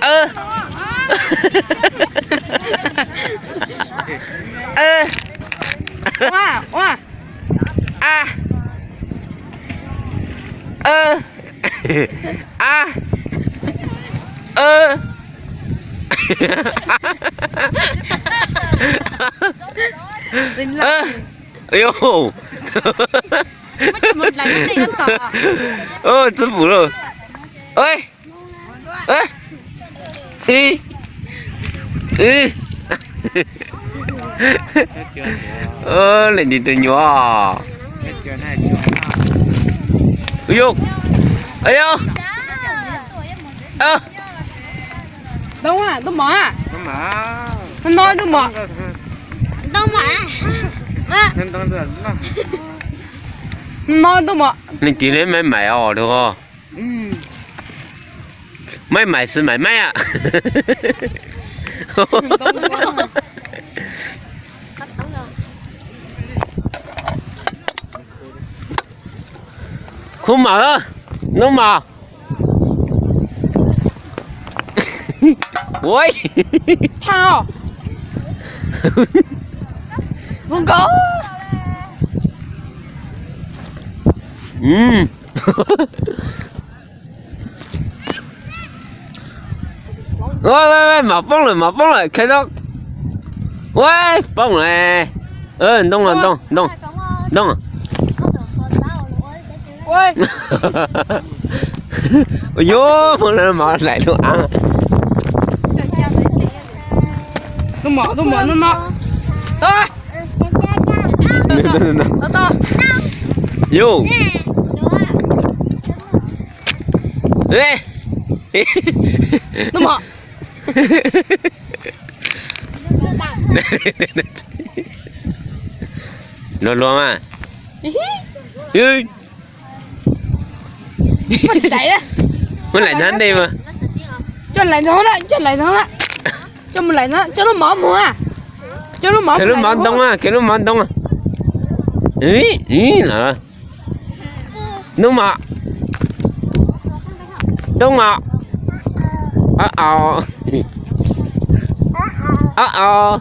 Ơ. Ơ. Ua, ua. A. Ơ. A. Ơ. Ơ. Ơ. Ơ, tsis pum lawm. Ơi. Ơ. Ơ. Ơ, leej twg tus nyuam. Ui yog. Ơ. Ntoo, ntoo mov. No ntoo mov. Ntoo mov. No ntoo mov. Leej twg ne, maiv maim os, maiv maim xwb, maiv maim a. Khub mov, ntoo mov. Ua, thaj, zoo nkauj. Ua, mov poob lawm, mov poob lawm, khaws tau. Ua, poob lawm. Ntoo, ntoo, ntoo, ntoo. Ua, yuav muab lawv mov hlais lub av. Ntoo mov, ntoo mov, no no. Tau. Tau, tau. Yus. Ntoo mov. Luag luag mas. Muab laim ntag dej mas. Coj laim ntag na, coj laim ntag na. Coj mus laim ntag, coj lub mov mus a. Coj lub mov, khaws lub mov ntoo a, khaws lub mov ntoo a. Ntoo mov. Ntoo mov. Au au. Au au.